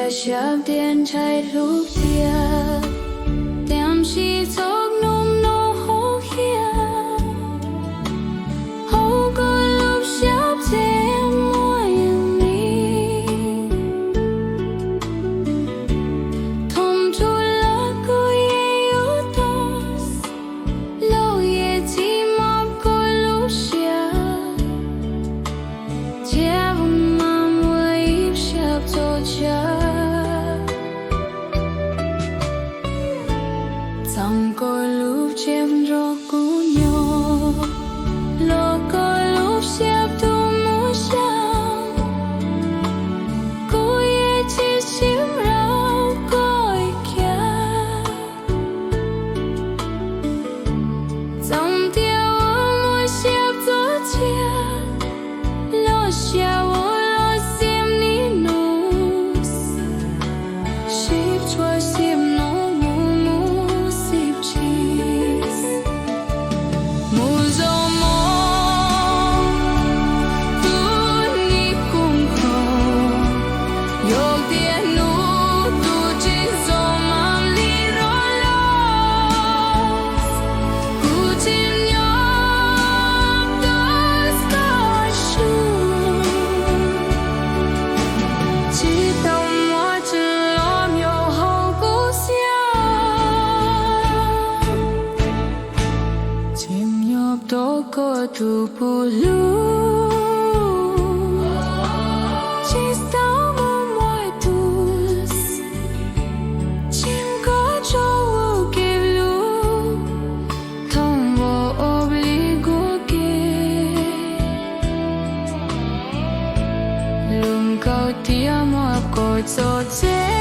Xyab tias ntshai hlub tiag, tiam sis txoj hnub no hauv hiam, hauv kuv lub siab tseem muaj yeej li. Thoom tsuj lawm kuv yeej yuav tau, los yog tsis mob kuv lub siab, cia kuv mam muab ib siab txoj sia. Txawm koj lub cev nrog kuv nyob, los koj lub siab tu mus xyaw, kuv yeej tsis sib raug koj ib kiag. Txawm tias ua muaj siab txoj sia, los sia ua los xiam nim no, sib tshua xiam no mus mus sib tsis. Mus zoo mus, tus nim koom kho, yog tias hnub twg tsis zoo mam li rov los, kuv tsis nyob tau koj su, tsis tau muaj tsis los nyob hauv kuv siab. Tsis nyob tau koj tus puv hlub, tsis tau mus muaj tus, tsis koj tso ua ke lub, thoom npau ob li kuv ke. Lub kaum tias muaj koj txoj tsev,